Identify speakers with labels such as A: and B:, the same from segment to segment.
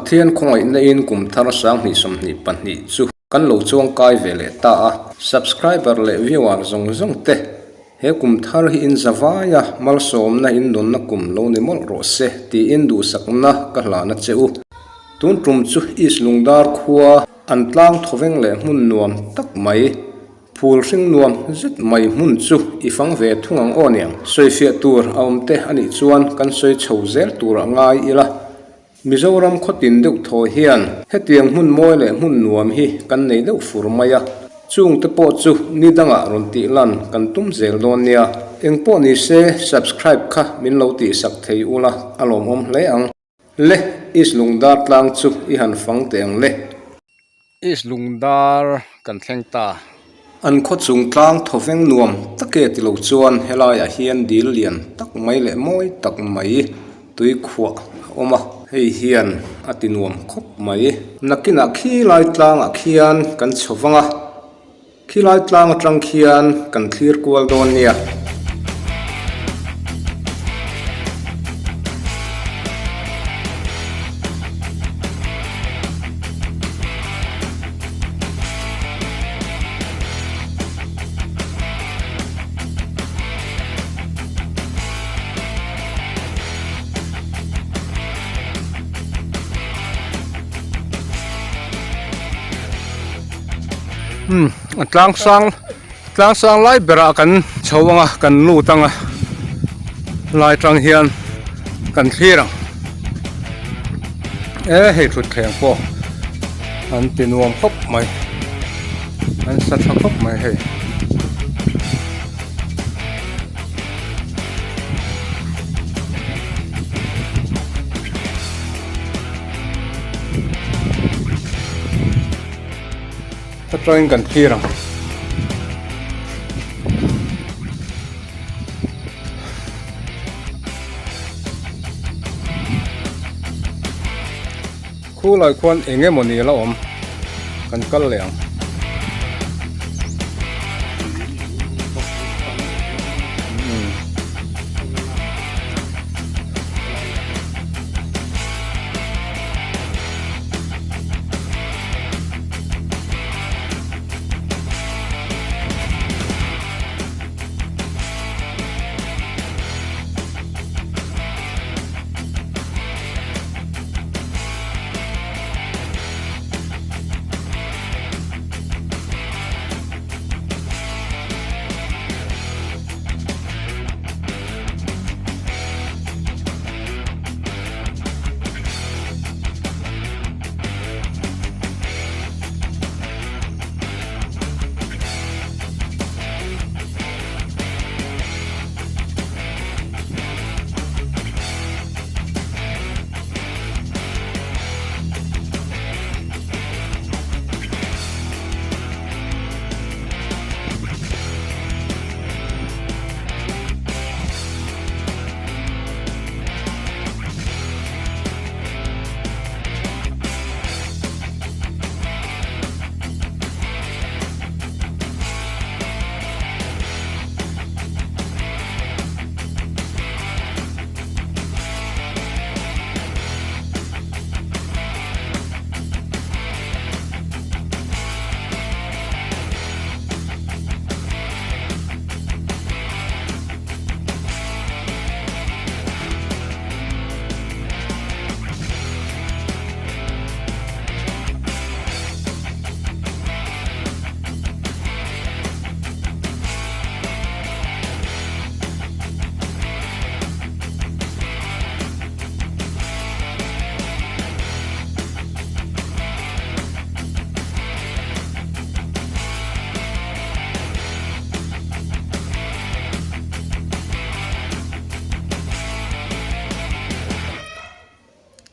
A: Pathian khawngaihna in kum thar 2022 chu kan lo chuang kai ve leh ta a. Subscriber leh viewer zawng zawng te he kum thar hi in zavai a, malsawmna in nunna kum lo ni mawlh rawh se tiin duhsakna ka hlana che u. Tun tum chu East Lungdar khua an tlang thawveng leh hmun nuam tak mai. Phul hring nuam zet mai hmun chu i fang ve thung ang aw niang. Sawifiah tur a awm te a nih chuan kan sawi chho zel tur a ngai ila. Mizoram khawtin deuh thaw hian hetiang hmun mawi leh hmun nuam hi kan nei deuh fur mai a. Chung te pawh chu ni dangah rawn tih lan kan tum zel dawn nia. Engpawh ni se subscribe kha min lo tihsak thei ula a lawmawm hle ang. Le, East Lungdar tlang chu i han fang teh ang le. East Lungdar kan thleng ta. An khaw chung tlang thawveng nuam take ti lo chuan helaiah hian dil lian tak mai leh mawi tak mai tui khuah a awm a, hei hian a ti nuam khawp mai. Nakinah khilai tlangah khian kan chho vang a. Khilai tlang atang khian kan thlir kual dawn nia. Umm a tlang sang tlang sang lai berah kan chho ang a kan lut ang a lai tang hian kan thlir ang e hei thutthleng pawh an ti nuam khawp mai an sa tha khawp mai hei. Atangin kan thlir ang. Khulai khuan eng emaw ni la awm kan kal leh ang.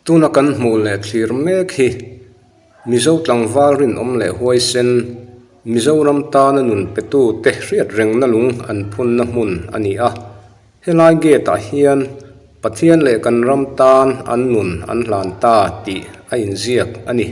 A: Tuna kan hmuh leh thlir mek hi Mizo tlangval rinawm leh huaisen Mizoram tana nun petu te hriat rengna lung an phunna hmun a ni a. Helai gate ah hian Pathian leh kan ram tan an nun an hlan ta tih a inziak a ni.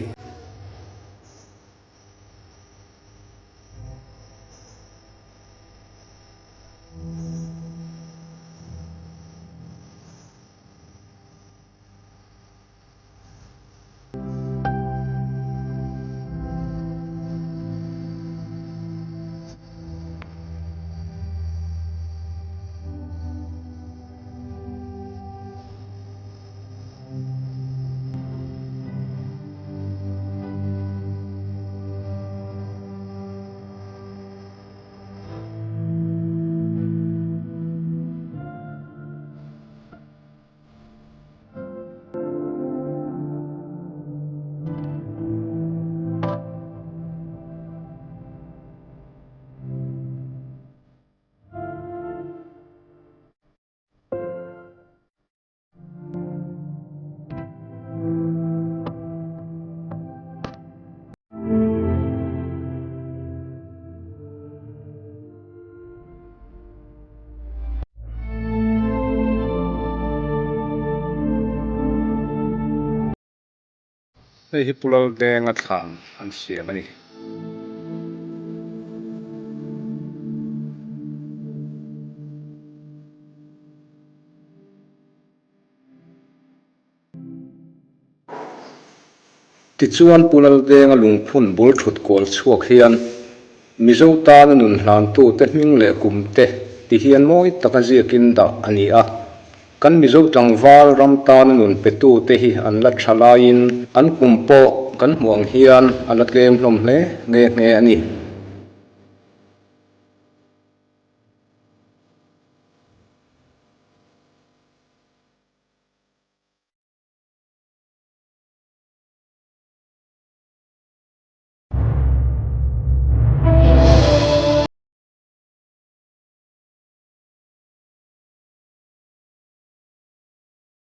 A: Hei hi Pu Laldenga thlan an siam a ni. Tichuan Pu Laldenga lungphun bul thut kual chhuak hian Mizo tana nun hlantute hming leh kumte ti hian mawi taka ziakin dah a ni a. Kan Mizo tlangval ram tana nun petute hi an la tha laiin an kum pawh kan hmuh ang hian a la tlem hlawm hle nghe nghe a ni.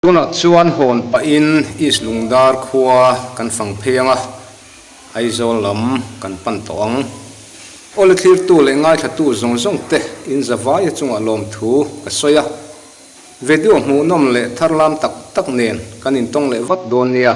A: Tunah chuan hawn pahin East Lungdar khua kan fang phei ang a, Aizawl lam kan pan tawh ang. Awle thlirtu leh ngaithlatu zawng zawng te in zavaia chungah lawmthu ka sawi a. Video hmuhnawm leh tharlam tak tak nen kan intawng leh vat dawn nia.